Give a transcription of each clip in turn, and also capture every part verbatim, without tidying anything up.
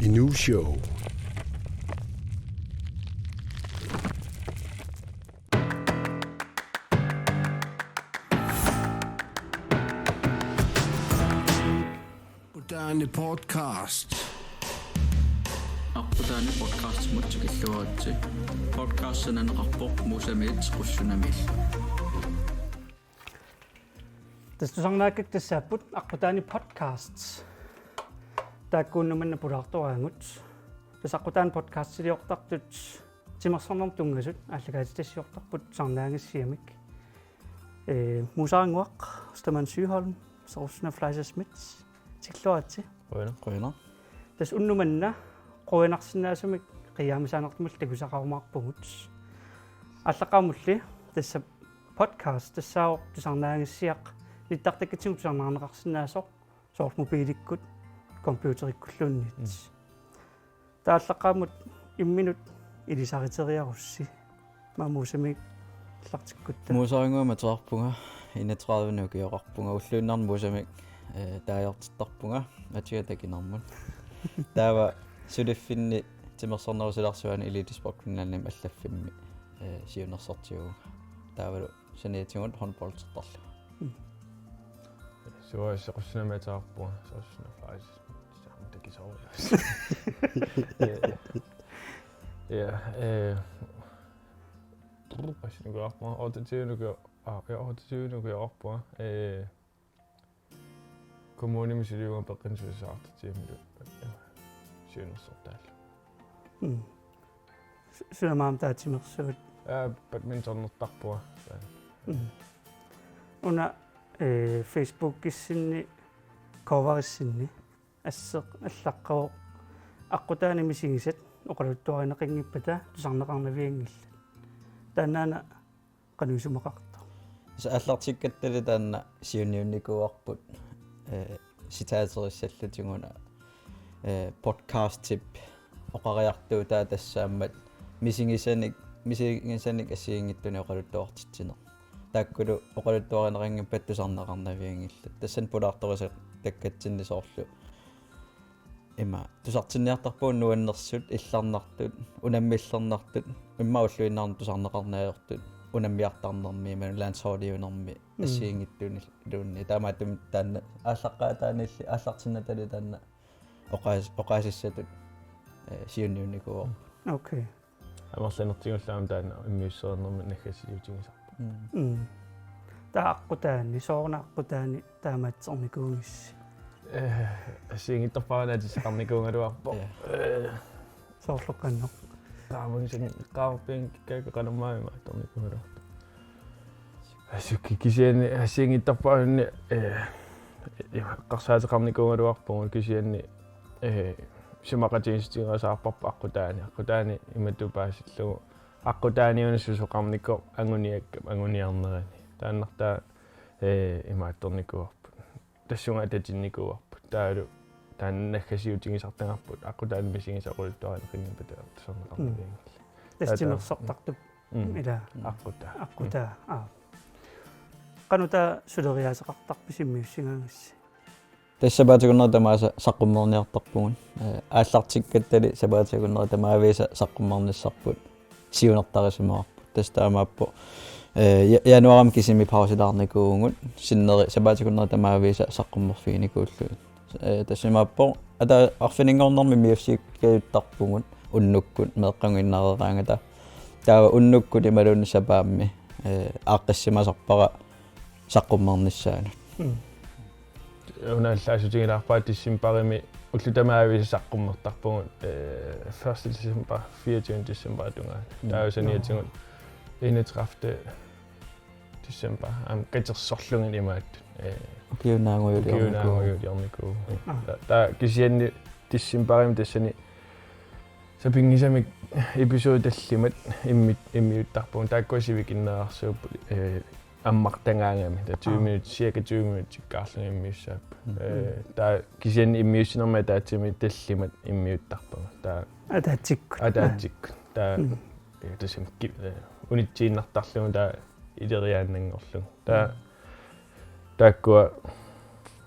New show. Aqqutaani podcast. Aqqutaani podcastimut tikilluaritsi. Podcast sananeqarpoq Muusamiit Qussunamiillu. Tassa tusarnaakkakka tassaapput Aqqutaani podcast. Taakkuunnut manna pulaartoraagut. Tassa Aqqutaani podcastiliortartut timersornermut tunngasut aallakaatitassiortarput tusarnaagassiamik. Ee, Muusarannguaq Ostermann Søholm, Sorusuna Fleischer Schmidt, tikilluaritsi. Qujanaq. Qujanaq. Tassa unnuk manna qujanarsinnaasumik qiiaamisaanertumut takusaqarumaarpugut. Aallaqqaammulli tassa podcast tassaavoq tusarnaagassiaq nittartakkatsinnut tusarnaarneqarsinnaasoq soorlu mobiilikkut computerikkulluunniit. Mm. Taallaqqaammut imminut ilisariteriarussi. Aamma Muusamiit aallartikkutta. Muusarannguamik ateqarpunga, enogtredive ukioqarpunga, ulluinnarni Muusamiit, eh, taagortittarpunga, atiga takinermut. Taava suliffinni timersornerup silarsuani Elitesport Greenlandimi allaffimmi, eh, siunnersortiuvunga. Taavalu saniatigut håndboldertarlunga. Mm. Suaassi Qussunamiit ateqarpunga, Sorusuna Fleischer Schmidt, aamma takisooriarsi. Ja, ja, eh, qassinikuuarpunga, otteogtyve ukiu-, aa, ja, otteogtyve ukioqarpunga, eh, kommunimi suliuvunga peqqinnissaq susassaqartitsivimmilu siunnersortaallu. Mm. Su-, suna aamma taava timersuut? Aa, badmintonertarpunga. Mm. Una, eh, Facebookissinni coverissinni asseq allaqqavoq Aqqutaani misigisat oqaluttuarineqanngippata tusarneqarnavianngillat. Taannaana qanoq isumaqartoq? Tassa aallartikkattali taanna siunniunnikuuarput, eh, citaterissallutigu una, eh, podcastip oqariartuutaa tassaammat misigisanik, misigisanik assigiinngitsunik oqaluttuartitsineq. Taakkulu oqaluttuarineqanngippat tusarneqarnavianngillat. Tassani pulaartorisattakkatsinni soorlu ima tusartinniartarpugut nuannersut, illarnartut, unammillernartut, immaqa ulluinnarni tusarneqarneq ajortut, unammiartarnermi, imaluunniit landsholdiunermi, mm, assigiinngitsuunerluunniit. Taamaattumik taanna aallaqqaataaniilli, aallartinnatali taanna oqaas-, oqaasissatut, eh, siunniunnikuuarput. Okay. Amerlanertigullu aamma taanna immiusserinermi naggasiutigisarpoq. Mm. Mm. Taava Aqqutaani, sooruna Aqqutaani taamaattornikuugissi? Eh, assigiinngitsorpassuarnik atissaqarnikuugaluarpoq. Ja. Eh. Soorlu qanoq? Qaamagisani qaarpian kikkaakka qanormaanna imaattornikuugaluarpoq. Asukki kisianni assigiinngitsorpassuarni, eh, ima eqqarsaateqarnikuugaluarpugut kisianni, eh, isumaqatigiissutigisaarparput Aqqutaani. Aqqutaani imatut paasillugu. Aqqutaaniuna susoqarnikoq anguniakkap anguniarnerani. Taannartaa, eh, imaattornikuuarput. Tassunga atatinnikuuarput. Taavalu taanna naggasiutigisartagaapput. Aqqutaani misigisat oqaluttuarineqanngippat tusarneqarnavianngillat. Tassa taava timersortartup. Mm. Ila. Aqqutaa. Aqqutaa. Mm. Aa. Qanoq taava suleriaaseqartarpisi immiussigaangassi? Tassa sapaatip akunneri tamaasa saqqummerniartarpugut. Eh, aallartikkattali sapaatip akunneri tamaavisa saqqummernissaat siunertarisimavarput. Tassa taamaappoq, eh, ja-, januaarimi kisimi pausilaarnikuuvugut. Sinneri sapaatip akunneri tamaavisa saqqummerfiginikuullugit. Eh, tassa imaappoq, ata arfininngornermi immiussikkajuttarpugut unnukkut meeqqaguinnaareeraangata. Taava unnukkut imaluunniit sapaammi, eh, aaqqissimasarpara saqqummernissaanut. Mm. Una allaasutigilaarpara decembarimi ullut tamaavisa saqqummertarpugut, eh, første december, fireogtyvende december tungaanut. Mm. Taava saniatigut enogtredivte december, aamma katersorlugit imaattut. Eh, ukiup naangujuliornikuuvoq. Ukiup naangujuliornikuuvoq. Mm. Ta-, taava kisianni decembarimi tassani sapinngisamik episode tallimat immi-, immiuttarpugut. Taakkua sivikinnerarsuupput, eh, ammartagaangami. Taava tyve Aa. Minut, cirka tyve minuttikkaarlugit immiussaapput. Mm. Eh, taava kisianni immiussinermi ataatsimik tallimat immiuttarpagut. Taava ataatsikkut. Ataatsikkut. Taava, mm, eh, tassami ki-, eh, unitsiinnartarlugu taava ileriaannanngorlugu. Taava, mm, taakkua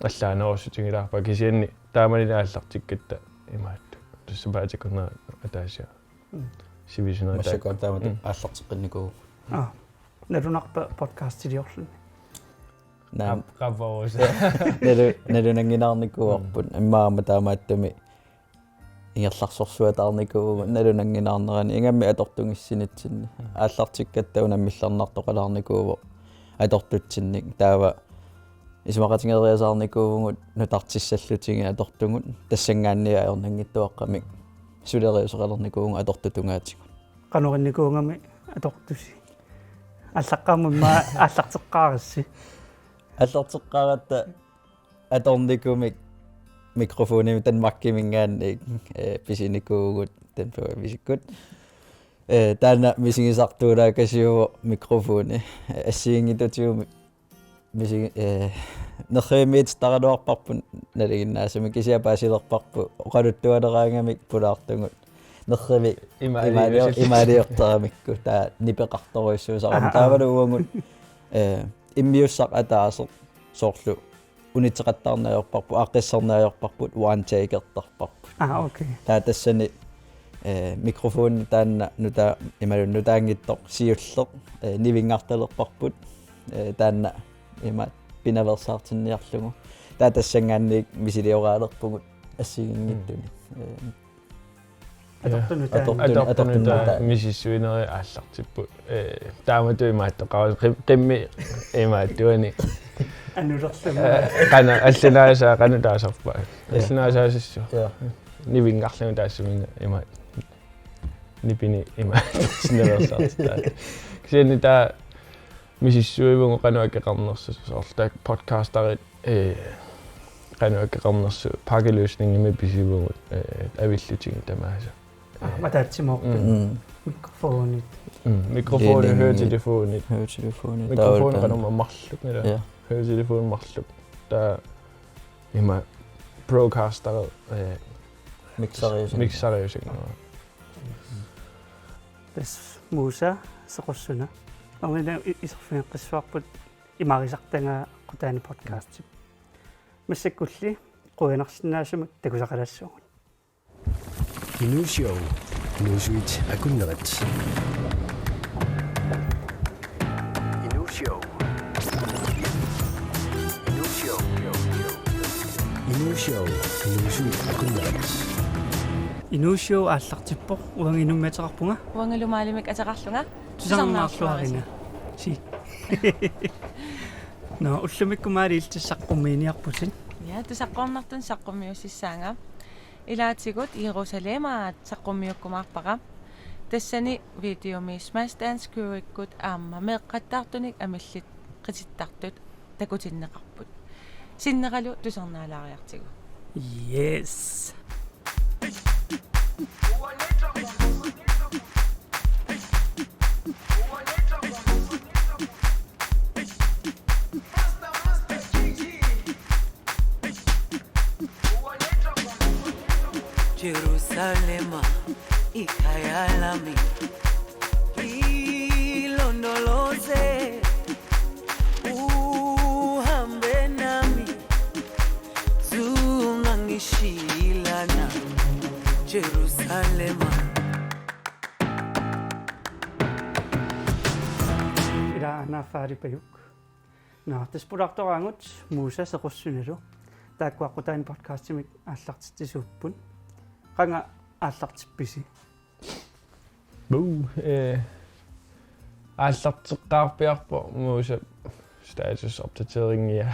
allaanerussutigilaarpara kisianni taamani aallartikkatta imaattoq. Tassa paatikunnera ataasiaq. Mm. Sivisuna taakku. Massakkut taamatut Mm. aallarteqqinnikuuvugut. Aa. Nalunarpa podcastiliorluni? Naam. Qap-, qapparusa. Nalu-, nalunannginnaarnikuuarput. Mm. Immaqa aamma taamaattumik ingerlaarsorsuataarnikuuvugut nalunannginnaarnerani ingammik atortugissinitsinni. Mm. Aallartikkatta unammillernartoqalaarnikuuvoq atortutsinnik. Taava isumaqatigeeriasaarnikuuvugut nutartissallutigit atortugut, tassanngaanniit ajornanngitsuaqqamik suleriuseqalernikuuvugut atortut tungaatigut. Qanoq innikuugami atortusi? Aallaqqaammut immaqa aallarteqqaarissi? Aallarteqqaaratta atornikumik mikrofonimik Danmarkiminngaanniit, eh, pisinikuuvugut, den på visikkut. Eh, taanna misigisartuulaakasiuvoq mikrofoni. Eh, assigiinngitsutigut misigi-, eh, nerrivimmiititaraluarparput nalinginnaasumik, kisianni paasilerparput oqaluttualeraangamik pulaartugut nerrivik Imaaliusi-, imaalior-, imaaliortaramikku, taava nipeqartorujussuusarami. Aha. Taavalu uagut, eh, immiussaq ataaseq soorlu unitseqattaarneq ajorparput, aaqqissorneq ajorparput, one takertarparput. Ah, okay. Taava tassani, eh, mikrofoni taanna nuta-, imaluunniit nutaanngitsoq siulleq, eh, nivinngartalerparput, eh, taanna ima pinaveersaartinniarlugu. Taava tassanngaanniit misilioralerpugut assigiinngitsuni. Mm. Eh, Atortut nutaat. Atortut, atortut nutaat. Atortut nutaat misissuinerit aallartipput. Eh, taamatut imaattoqarus qim-, qimmit imaattuani. Anulerlunga. Eh, qanoq allunaasa-, qanoq taasarpa. Ja. Allunaasaassasut. Ja. Nivinngarlugu taassuma imaat. Nipini imaat. Sinnereersaartitaa. Kisianni taava misissuivugut qanoq akeqarnersoq, soorlu taakku podcasterit, eh, qanoq akeqarnersoq, pakkeløsningimik pisivugut, eh, avillutigut tamaasa. Ah, eh, ataatsimoortut. Mm. Mm. Mikrofonit. Mm, mikrofoni, Ledningi. Høretelefonit. Høretelefonit. Mikrofoni taava taanna. Qanoq marluk, ila. Ja. Høretelefonit marluk. Taava ima Procaster, eh, mixeriusinnaavat. Mixeriusinnaavat. Tassa Musa Sequssuna. Ornina i-, iserfigeqqissavarput Imarisartagaq aqqutaani podcasti. Massakkulli qujanarsinnaasumik takusaqalaassuugut. Inuushow. Inuusuit akunnerat. Inuushow. Inuushow. Inuushow. Inuusuit akunnerat. Inuushow aallartippoq, uanga Inummik ateqarpunga. Uanga Lumaalimik ateqarlunga. Tusarnaarluarina. Tusarnaarluarisi. Si. Nå, ullumikkut maani illit saqqummiiniarputit. Ja, tusaqquarnartunut saqqummiussissaanga. Ilaatigut Jerusalemaat saqqummiukkumaarpara. Tassani videomi Smashdance Crew-ikkut aamma meeqqattaartunik amillit qitittartut takutinneqarput. Sinneralu tusarnaalaariartigu. Yes. Jerusalema, ikhaya lami, ilondoloze, uhambe nami, zungangishilana, Jerusalema. Ila ana faripajuk. Nå, tassa pulaartoraangut Musa Sequssunalu. Taakku aqqutaani podcastimik aallartitsisuupput. Qanga aallartippisi? Buu, eh, aallarteqqaarpiarpoq Musa statusopdateringia.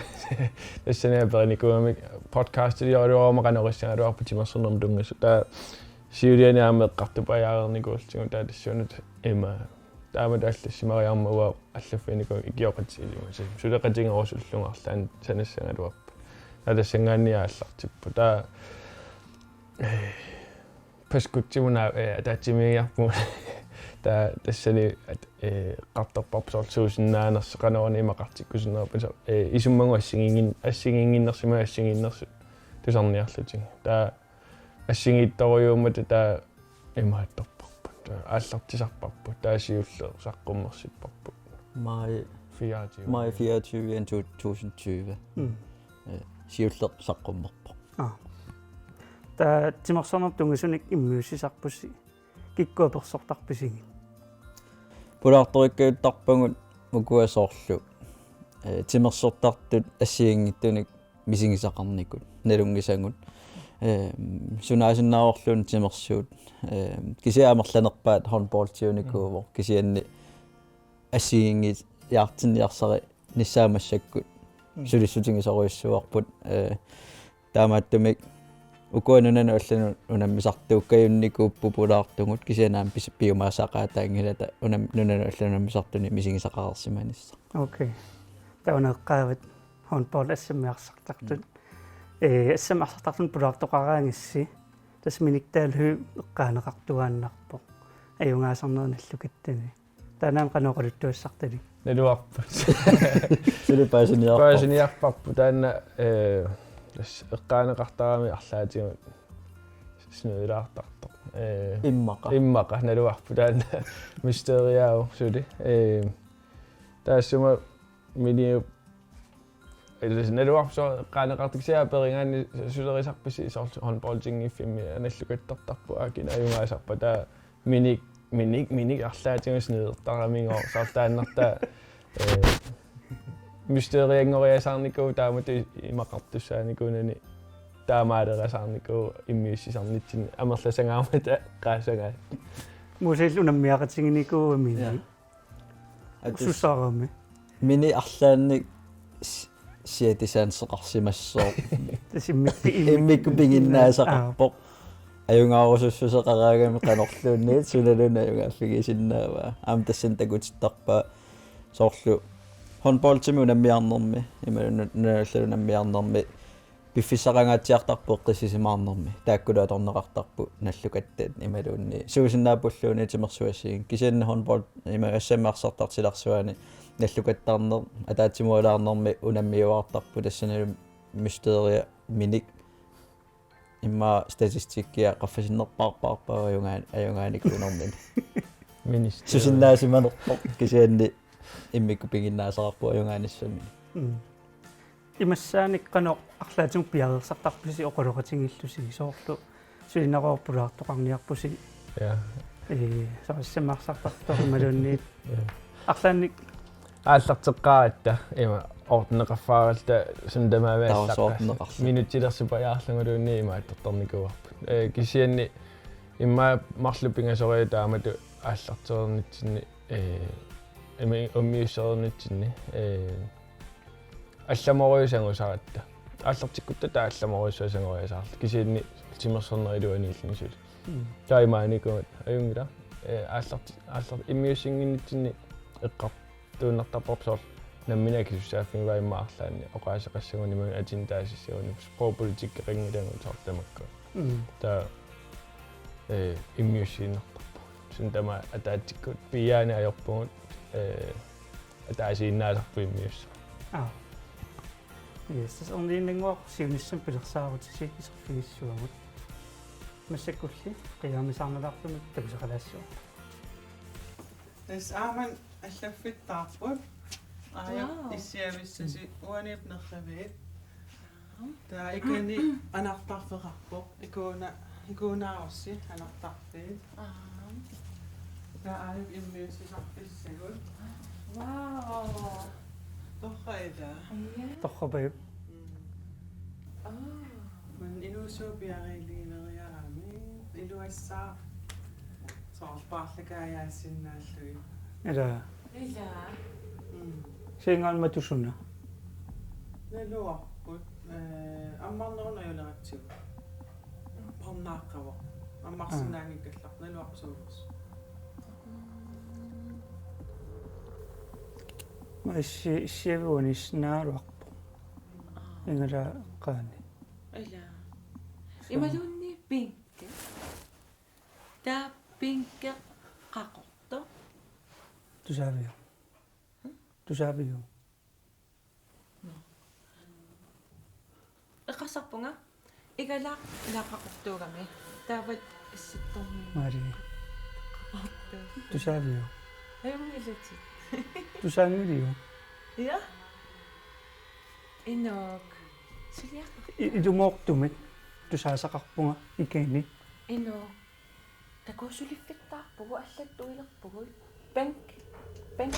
Tassani aperinikuugami podcastiliaraluaruma qanoq issagaluarpa timersornermut tunngasut. Taava siuliani aamma eqqartupajaareernikuullugu taava tassuuna ima. Taamatut allassimariarmat uanga allaffiginikuugama ikioqatigiillugu. Suleqatigerusullunga arlaannik sanassagaluarpat. Taava tassanngaanniit aallartipput. Taava, eh, Paskutsimut, eh, ataatsimiigiarpugut. Taava tassani at-, eh, eqqartorparput soorlu suusinnaanersoq, qanoruna imaqartikkusunnerput, eh, isummagut assigiinngin-, assigiinnginnersimagamik assigiinnersut tusarniarlutigit. Taava assigiittorujuummata taava imaattorparput. Taava aallartisarparput. Taava siulleq saqqummersipparput. Maj, fireogtyve. Maj fireogtyve to tusind tyve. Mm. Eh, siulleq saqqummerpoq. Aa. Taava timersornermut tungisunik immiussisarpusi, kikkut apersortarpisigit? Pulaartorikkajuttarpagut ukua soorlu, eh, timersortartut assigiinngitsunik misigisaqarnikut, nalunngisagut. Eh, sunaasinnaavorluunniit timersuut. Eh, kisianni amerlanerpaat håndboldiunikuuvoq, kisianni assigiinngiiaartinniarsarinissaa massakkut. Mm. Sulissutigisorujussuuarput, eh, taamaattumik ukua nunanut allanut unammisartuukkajunnikuupput pulaartugut, kisianni aamma pis-, piumasaaqaataanngilaq unam-, nunanut allanut unammisartunik misigisaqareersimanissaq. Okay. Taava una eqqaavat håndbold S M-imi arsartartut. Mm. Eh, S M-imi arsartartuni pulaartoqaraangassi, tassa minik taavalu eqqaaneqartuaannarpoq. Ajugaasarnerit nallukattani. Taanna aamma qanoq oqaluttuassartalik? Naluarput. Suli paasiniarparput. Paasiniarparput taanna, eh, tassa eqqaaneqartaramik arlaatigut snuilaartartoq. Eh, Immaqa. Immaqa naluarput taanna mysteriaavoq suli. Eh, taassuma miniup Illit naluarput soorlu eqqaaneqartut, kisianni aperigaanni sulerisarpisi soorlu håndboldinngiffimmik nallukattartarput, aa, kina ajugaasarpa, taava minik, minik, minik arlaatigut snidertaramigooq soorlu taannartaa, eh, mysterianngoriasaarnikuuvoq taamatut imaqartussaanikuunani, taamaalerasaarnikuuvoq immiussisarnitsinni amerlasangaarmata eqqaassagaat. Muusip unammiaqatiginikuuvoq minik. Ja. Atus. Susarami. Minik arlaannik s-, sjette sanseqarsimassooq. Tassa immikkut, immikkut piginnaasaqarpoq. Aa. Ajugaarusussuseqaraangami qanorluunniit sunaluunniit ajugaaffigisinnaavaa. Aamma tassani takutittarpaa soorlu håndboldimi unammiarnermi, imaluunniit nunanut allanut unammiarnermi, piffissaqangaatsiartarpoq eqqissisimaarnermi. Taakkulu atorneqartarput nallukattat imaluunniit. Suusinnaappulluunniit timersuit assigiinngitsut. Kisianni håndbold ima S M-imi arsartartut silarsuaani nallukattarneq, ataatsimuulaarnermi unammiuaartarpoq, tassanilu mysteriet minik. Immaqa statistikkia qaffasinnerpaarpaarpaa ajugaan-, ajugaanikuunermini. Ministeri. Susinnaasimanerpoq kisianni immikkut piginnaasaqarpoq ajugaanissamini. Mm. Imassaanik qanoq arlaatigut piareersartarpisi oqaloqatigiillusi soorlu sulineqarpoq pulaartoqarniarpusi? Ja. Ee, soorlu S M-imi arsartartoq imaluunniit. Ja. Arlaannik aallarteqqaaratta ima ordeneqarfaaralta suna tamaat. Taava allarta. Ordeneqarluta. Minutsilersipajaarluguluunniit ima attortarnikuuarput. Ee, kisianni immaqa marluk pingasoriarluta taamatut aallartereernitsinni, ee, ima ummiussereernitsinni, ee, allamorujussuusaratta. Aallartikkuttatta allamorujussuusangoriasaarluta. Kisianni timersornerup iluaniilluni suli. Mm. Taamaanikuugatta ajunngilaq. Ee, aallarti-, aallarti-, immiussinnginnitsinni eqqartuinnartarparput soorlu nammineq akisussaaffigaara immaqa arlaanni oqaaseqassaguni imaluunniit atinnik taasissaguni sprogpolitikkeqanngilagut soorlu tamakku. Mm. Taava, ee, immiussiinnartarpugut. Suna tamaat ataatsikkut piiaaneq ajorpugut, ee, ataasiinnaasarpugut immiussaq. Aa. Yes, tassa orniinnannguaq siunissami pilersaarutisi iserfigissuagut. Massakkulli qiimmammisaarnalaartumik takusaqalaassaagut. Tassa aamma allaffittaarput. Aajuku. Wow. Issiavissasi uaniippoq nerriviit. Taava ikani anartarfeqarpoq. Ikuuna-, ikuunaarussi anartarfiit. Aa. Taava aajuku immiussisarfissagut. Wow. Torrak ila. Ja. Torrak pajup. Mm. Aa. Maani inuusugut piareerlugileriarami. Iluassaaq. Soorlu paarlakaajaassinnaallugit. Ila. Ila. Mm. Siingaanni matu suna? Naluarput, ee, ammarnerup najuleratsigu. Parnaaqqavoq. Ammarsinnaanngikkallarpoq, naluarput soorlu. Maani issi-, issiavik uaniissinnaagaluarpoq. Aa. Ingalaaqqaani. Ila. Suu. Imaluunniit pinke. Taava pinke qaqortoq. Tusaaviuk? Hmm? Tusaaviuk? Nå. Eqqarsarpunga, igalaaq ila qaqortuugami. Taava issittormi. Maali. Qaqortuugami. Tusaaviuk? Ajunngilaq. Tusaanngiliuk? Ja. Inuk. Suliaq. I-, ilumoortumik. Tusaasaqarpunga ikani. Ino. Takuusuliffittaarpugut allattuilerpugut. Bank. Bank.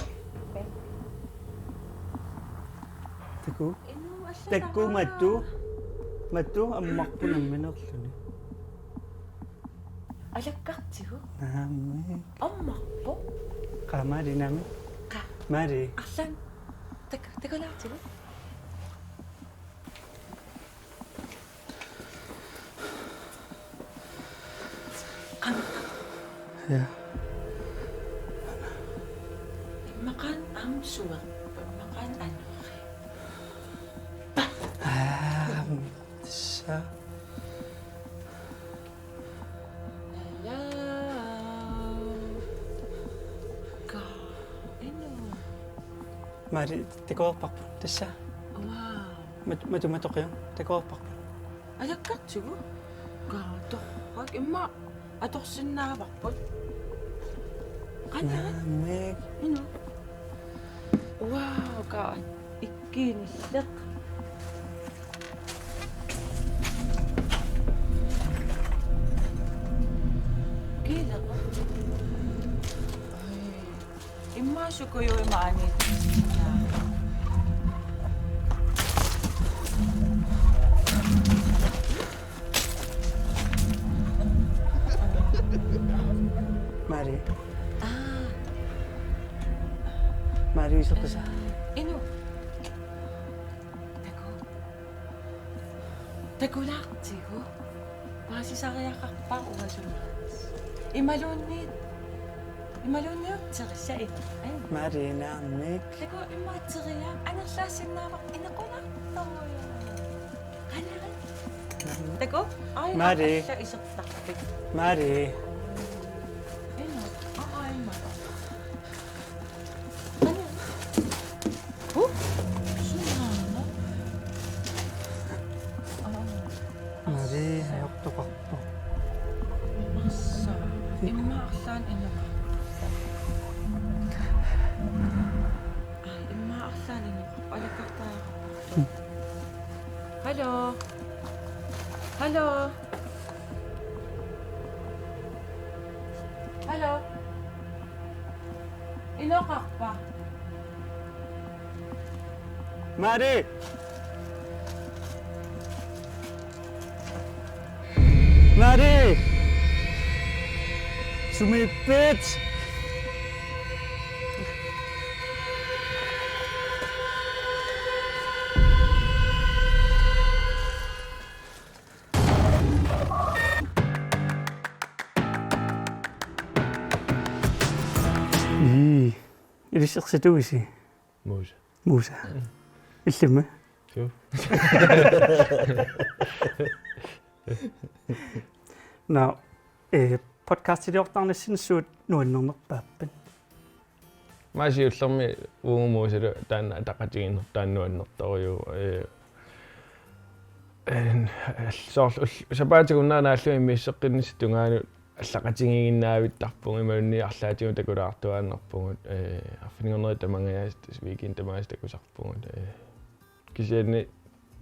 Bank. Taku. Ino allatara. Taku matu. Matu ammarpunga nammineerluni. Alakkartigu. Naamik. Ammarpoq. Qaa Mari naamik. Qaa. Mari. Arlaannik. Tak-, takulaartigu. Qanoq? Ja. Immaqa aamma suerpoq, immaqa anorerpoq. Aa, tassa. Ja. Qaa, ino. Mari, takuarparput tassa. Wow. Mat-, matu matoqiaq, takuarparput. Alakkartigu? Qaa, torrak, immaqa atorsinnaavarput. Qanoq? Naamik. Ino. Wow, qaa, ikkiinilleq. Kiileq. Ai. Immaqa sukujuit maani. Mari. Aa. Mari, isertassa. Ino. Taku. Takulaartigu. Paasisariaqarpa uanga sunaana? Imaluunniit. Imaluunniit terisaat. Ai. Mari naamik. Taku immaqa terisaat angerlaassinnaavara inequnartorujuk. Qanoq? Taku? Ai, Mari. Alla isertarpit. Mari. Ino, aa, ai, Mari. Qanoq? Huh? Sunaana? Aa. Mari, ajortoqarpoq. Massa. Immaqa arlaannik inoqarpoq. Aa, immaqa arlaannik inoqarpoq. Alakkartariaqarpoq. Hallo. Hallo. Hallo. Inoqarpa? Mari! Mari! Sumiippit? Ii, ilissi ersittuisi? Musa. Musa. Mm. Illimmi? Suu. Nå, eh, podcastiliortarnissinni suut nuannernerpaappat? Maani siullermi uagut Musalu taanna ataqatigiinnerput taanna nuannertorujuuvoq, eh, eh, soorlu ull-, sapaatip-akunnera naallunga immiusseqqinnissap tungaanut allaqatigiiginnaavittarpugut imaluunniit arlaatigut takulaartuaannarpugut, eh, arfininngornerit tamangajaasa, weekendit tamaasa takusarpugut, eh, kisianni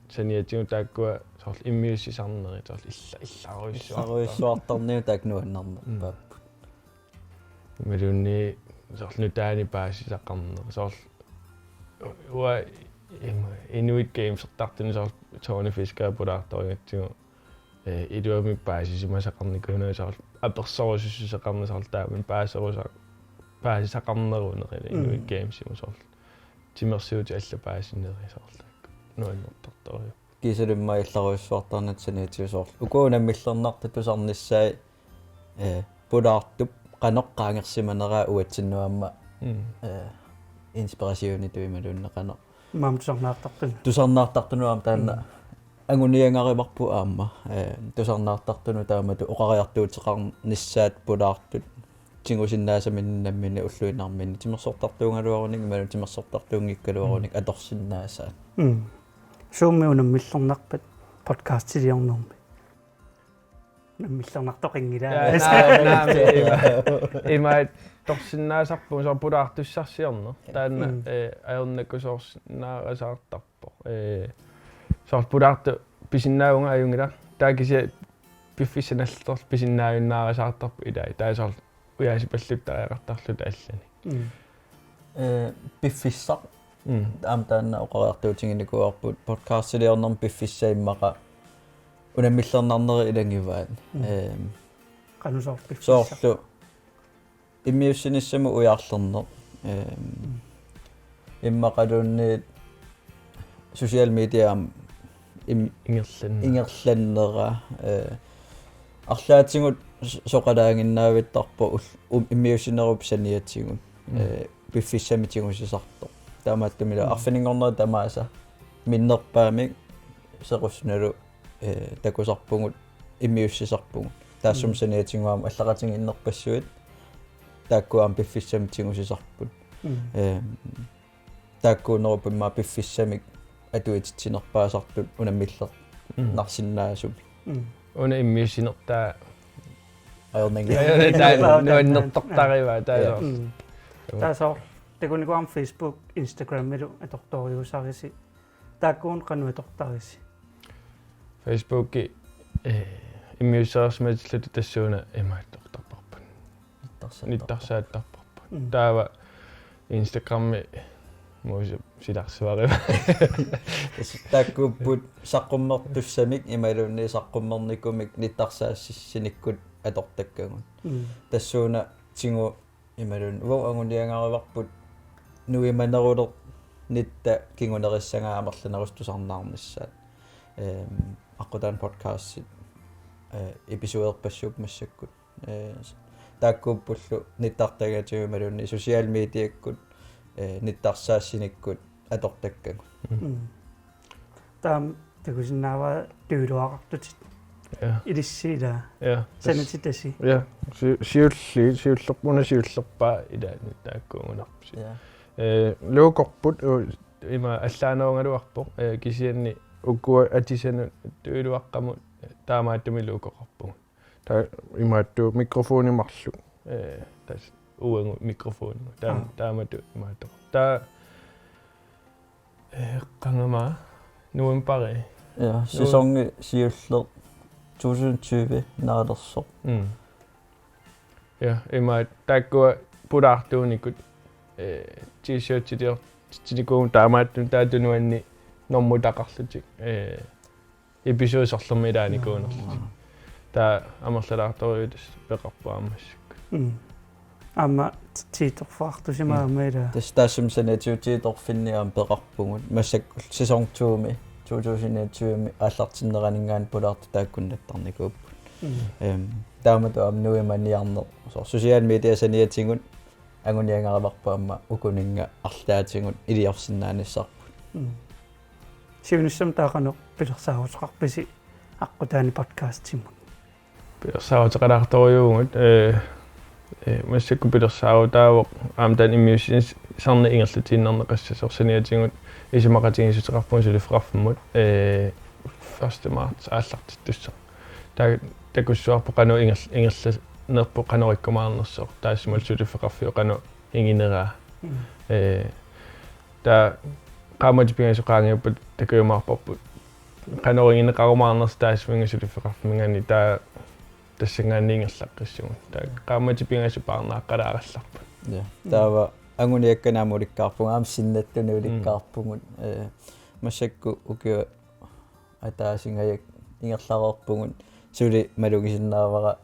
saniatigut taakkua soorlu immiussisarnerit, soorlu illa-, illarujussuartar-, illarujussuartarnerit taakku nuannernerpaapput. Mm. Imaluunniit soorlu nutaanik paasisaqarneq. Soorlu uanga im-, Inuit Gamesertartuni soorlu Tony Fisker pulaartorujuugatsigu, eh, iluamik paasisimasaqarnikuunagu soorlu apersorusussuseqarneq soorlu taama paaserusa-, paasisaqarneruneq ilaa Inuit Mm. Gamesimut soorlu. Timersuutit allat paasinerit soorlu taakku. Nuannertartorujuupput. Kiisalu immaqa illarujussuartarnerit saniatigut soorlu. Uku unammillernartut tusarnissaat, eh, pulaartup qanoq qaangersimaneraa uatsinnut aamma, Mm. eh, inspirationitut imaluunniit qanoq. Aamma tusarnaartartunut. Tusarnaartartunut aamma taanna Mm. anguniagarivarput aamma, eh, tusarnaartartunut taamatut oqariartuuteqarnissaat pulaartut tigusinnaasaminnik nammineq ulluinnarminni timersortartuugaluarunik imaluunniit timersortartuunngikkaluarunik Mm. atorsinnaasaat. Mm. Suummi unammillernarpat podcastiliornermi? Unammillernartoqanngilaa. Ja, naa-, naamik, ima, ima atorsinnaasarpunga soorlu pulaartussarsiorneq. Taanna, Mm. eh, ajornakusoorsinnaagasaartarpoq. Eh, soorlu pulaartut pisinnaavunga ajunngilaq. Taava kisianni piffissaq nallertorlu pisinnaajunnaarisaartarpoq ilai. Taava soorlu ujaasipalluttariaqartarluta allanik. Mm. Eh, piffissaq. Mm. Aamma taanna oqariartuutiginikuuarput podcastiliornermi piffissaq immaqa unammillernarneri ilagivaat. Mm. Ehm, Qanoq soorlu piffissaq? Soorlu immiussinissamut ujarlerneq. Ehm, mm. Immaqaluunniit social media im-, ingerlanneq. Ingerlannera, eh, arlaatigut s-, soqalaaginnaavittarpoq ul-, um-, immiussinerup saniatigut. Mm. Eh, piffissami tigusisartoq. Taamaattumillu mm. Arfininngornerit tamaasa minnerpaamik sequssunalu, eh, takusarpugut immiussisarpugut. Taassuma mm. Saniatigut aamma allaqatigiinnerpassuit taakku aamma piffissami tigusisarput. Mm. Ehm, taakkuunerupput immaqa piffissamik atuititsinerpaasartut unammillernarsinaasumik. Mm. Una immiussinertaa ajornanngilaq. Ajornanngilaq. Taava nuannertortarivaa, taava. Ja. Soorlu. Mm. Taava soorlu takunikuuarmi Facebook, Instagramilu atortorujussuusarisi. Taakkuuneq qanoq atortarisi? Facebooki, eh, immiussereersimatilluta tassuuna imaattortarparput. Nittarsaattarparput. Nittarsaattarparput. Mm. Taava Instagrammi muusi silarsuariva. Tassa taakkuupput saqqummertussamik imaluunniit saqqummernikumik nittarsaassinikkut atortakkagut. Mm. Tassuuna tigu imaluunniit uagut anguniagarivarput nuimanerulernitta kingunerissagaa amerlanerusut tusarnaarnissaat. Ehm, aqqutaani podcastit, eh, episoderpassuupput massakkut. Eh, taakkuuppullu nittartagatigut imaluunniit social mediakkut, eh, nittarsaassinikkut atortakkagut. Mm. Mm. Taama takusinnaavara tujuuluaqartutit. Ja. Ilissi ilaa. Ja. Sanatitasi. Ja. Si-, siulliit, siullerput una siullerpaaq ilaanni taakkuugunarpusi. Ja. Eh, logoorput, u-, ima allaanerugaluarpoq, eh, kisianni ukua atisanut tujuuluaqqamut, eh, taamaattumik logoorpugut. Taava imaattoq mikrofoni marluk. Eh, tassa uagut mikrofoni. Taam-, aa. Taamatut imaattoq. Taava, eh, qanga aamma novembari. Ja, nu- sæsoni siulleq to tusind tyve naalersoq. Mm. Ja, imaattoq taakkua pulaartuunikut, eh, t-shirtiliortitsinikuuvugut taamaattumik taava tunuanni normutaqarlutik. Eh, episode sorlermi ilaanikuunerlutik. Taava amerlalaartorujuuvoq tassa peqarpoq aamma massakkut. Mm. Aamma t-, tiitorfeqartusimagamma ilaa. Tassa taassuma saniatigut tiitorfinni aamma peqarpugut. Massakkut sæson to-mi, to tusind enogtyve-mi aallartinneraninngaanniit pulaartut taakkunnattarnikuupput. Mm. Ehm, taamatut aamma nuimaniarneq. Soorlu social media saniatigut anguniagarivarput aamma ukuninnga arlaatigut iliorsinnaanissarput. Mm. Siunissami taava qanoq pilersaaruteqarpisi aqqutaani podcastimut? Pilersaaruteqalaartorujuuvugut, eh, eh, massakkut pilersaarutaavoq aamma taanna immiussisarneq ingerlatiinnarneqassasoq saniatigut isumaqatigiissuteqarpugut suliffeqarfimmut, eh, første marts aallartittussaq. Taava takussuarput qanoq ingerl-, ingerlanerput qanoq ikkumaarnersoq. Taassumalu suliffeqarfiup qanoq ingineraa. Mm. Eh, taava qaammatit pingasut qaangiuppata takujumaarparput qanoq ingineqarumaarnersoq taassuminnga suliffeqarfimminngaanniit taava tassanngaanniit ingerlaqqissugut. Taava qaammatit pingasut paarnaaqqalaarallarput. Ja. Mm. Taava anguniakkanik aamma ulikkaarpugut, aamma sinnattunik mm. Ulikkaarpugut. Eh, massakkut ukiut ataasingajak ingerlareerpugut suli malugisinnaavara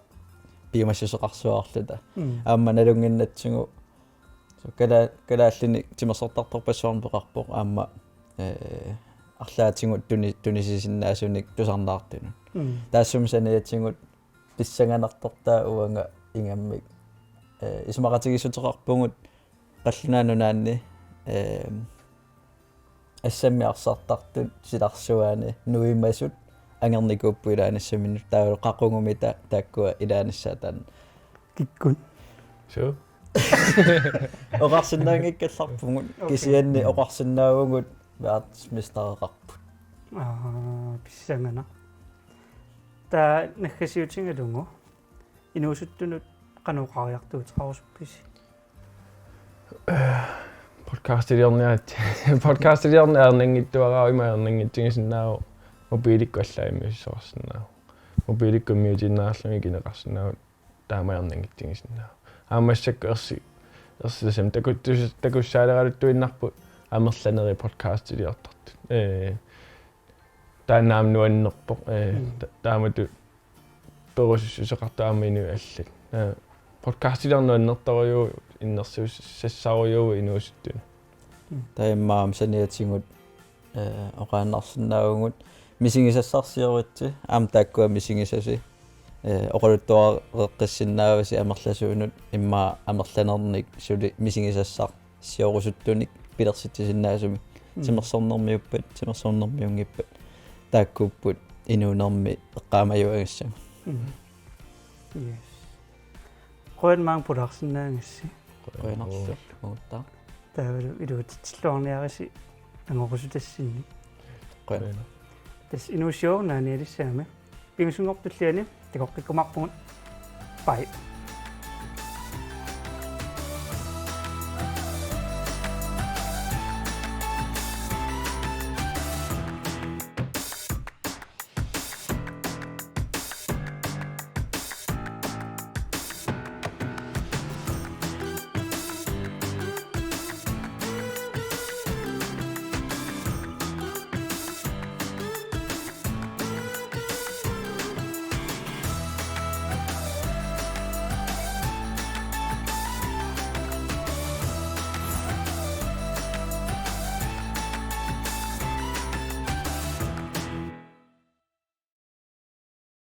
piumassuseqarsuarluta. Mm. Aamma nalunnginnatsigu. So kala-, kalaallinik timersortartorpassuarnik peqarpoq aamma, eh, arlaatigut tuni-, tunisisinnaasunik tusarnaartunut. Mm. Taassuma saniatigut pissanganartortaa uanga ingammik, eh, isumaqatigiissuteqarpugut Qallunaat Nunaanni, eh, assammik arsartartut silarsuaani nuimasut angernikuupput ilaanissaminnut taavalu qaqugumita taakkua ilaanissaat taanna. Kikkut. Suu. Oqarsinnaanngikkallarpugut. Okay. Kisianni oqarsinnaavugut verdensmestereqarput. Aa, pissanganaq. Taava naggasiutigalugu inuusuttunut qanoq oqariartuuteqarusuppisi? Podcastiliorniarit. Podcastiliorneq ajornanngitsuararpoq, ima ajornanngitsigisinnaavoq mobiilikkut allaat immiussisoqarsinnaavoq. Mobiilikkut immiutiinnarlugit ikineqarsinnaavutit taamaaginnanngitsuusinnaavoq. Aamma massakkut ersi-, ersitassamik takuttus-, takussaaleraluttuinnarput amerlanerit podcastiliortartut. Ee, taanna aamma nuannerpoq. Ee, Mm. ta-, taamatut perusussuseqartut aamma inuit allat. Ee, podcastiliorneq nuannertorujuuvoq, innersuussassarujuuvoq inuusuttunut. Taamaammat saniatigut, ee, oqaannarsinnaavugut misigisassarsioritsi, aamma taakkua misigisasi, ee, oqaluttuareqqissinnaavasi amerlasuunut immaqa amerlanernik suli misigisassarsiorusuttunik pilersitsisinnaasumik. Mm. Timersornermiuppat, timersornermiunngippat. Taakkuupput inuunermi eqqaamajuagassammat. Mm. Yes. Qujan maanga pulaarsinnaagassi. Qujanarsuaq, uuttaa. Taavalu iluatsilluarniarisi angorusutassinnik. Qujan. Tassa inuussiooq naanialissaami. Pingasunngorpat tulliani takoqqikkumaarpugut. Bye.